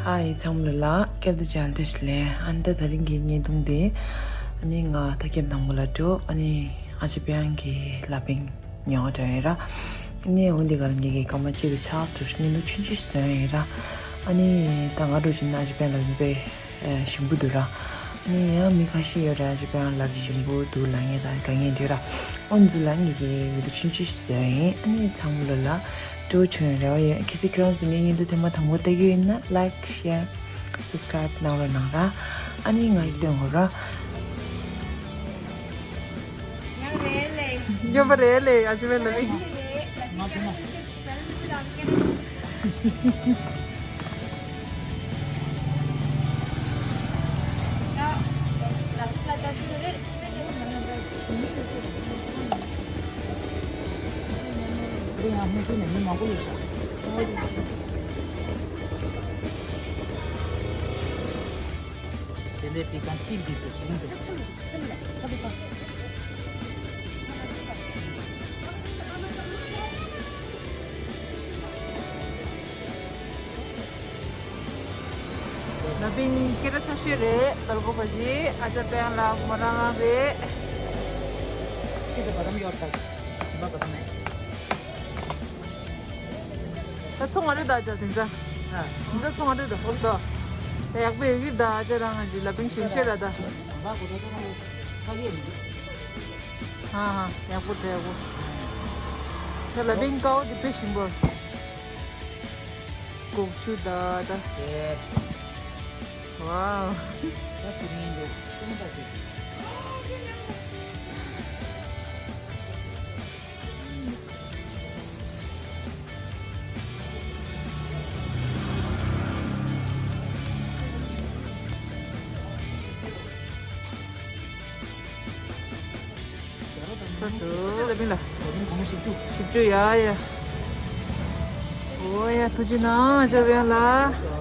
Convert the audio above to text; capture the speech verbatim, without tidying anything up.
ཨ་ཡི་ཚང་མ་ལ་ལ་སྐྱབས་དུ་བཅར་ཏེ་ལེ། ཨ་ནི་ད་དེ་རིང་གི་བརྙན་ཐུང་དེ། ཨ་ནི་ང་ད་སྐྱབས་དང་པོ་ལ་འགྲོ། ཨ་ནི་ཨ་ཅེ་པེ་ཡང་གི་ལ་པིང་ཉོ་འདྲ་ཡོད་ར། ཨ་ནི་འོན་ཏེ་ག་ལ་ངེད་ཀྱི་སྐར་མ་གཅིག་གི་ཆགས་འགྲོ་བརྙན་ཐུང་ཆུང་ཆུང་བཟོས་ཡོད་ར། ཨ་ནི་ད་ང་འགྲོ་བཞིན་ན་ཨ་ཅེ་པེ་ཡང་ལ་པིང་པེ་ཞིམ་པོ་འདུག་ར། ཨ་ནི་ཡང་མི་ཁ་ཤས་ཡོད་ར། ཨ་ཅེ་པེ་ཡང་ལ་ཞིམ་པོ་འདུག་ལ་ངེད་ད་ག་ངེད་འདྲ་ར། ཨོན་ཛི་ལ་ངེད་ཀྱི་བི་ཌི་ཡོ་ཆུང་ཆུང་བཟོས་ཡིན། ཨ་ནི་ཚང་མ་ལ་ལ། སྤྲོ་བྱུང་རེ་བ་ཡོད། ཁྱེད་ཚོས་ཁྱེད་རང་ཚོ་ངའི་བརྙན་ཐུང་ཐེངས་མ་དང་པོ་ལྟ་གི་ཡོད་ན་ལའིཀ་ཤེར་སབ་སི་ཀ་རའིབ་གནང་རོགས་གནང་ར། ཨ་ནི་ང་ཡི་སྟོན་གོ་ར། ཡོད་པ་རེད་ལེ། ཨ་ཅེ་པེ་ཡང་ལ་པིང་། དེ་ལས་དེ་གང་ཏིག་ཏིག་ཏུ་གཏོང་དུ། ལ་པིང་སྐད་གྲགས་ཆེ་ཤོས་རེད། ཏར་གོ་བ་ཇི། ཨ་ཅེ་པེ་ཡང་ལ་མོ་རང་རང་རེད། ཁྱེད་ཚོ་བ་དམ་ཡོད་ད། ཞིམ་པ་བ་དམ་མེད། ད་ཚོང་བ་རེད་ད་ཅག་དེ་ཚ། ད་ཚོང་བ་རེད་ད་ཧོར་ད། ད་ཡག་པོ་ཡོད་ཀྱི་ད་ཅག་རང་ང་ཅི་ལ་པིང་ཞིམ་ཤོས་ར་ད། ཧ་ཧ་ཡག་པོ་ད་ཡག་པོ། ད་ལ་པིང་ཀའོ་དེ་དཔེ་ཞིམ་པོ། སྒོག་ཆུ་ད་ད། ཝའོ། ད་དེ་མིན་འདུག་ཅུང་ད་ཅིག་ས་སུ་ལ་པིང་ལ། བཞི་བཅུ་ཡ་ཡ། ཨོ་ཡ་ཐུགས་རྗེ་གནང་ཨ་ཅེ་པེ་ཡང་ལ།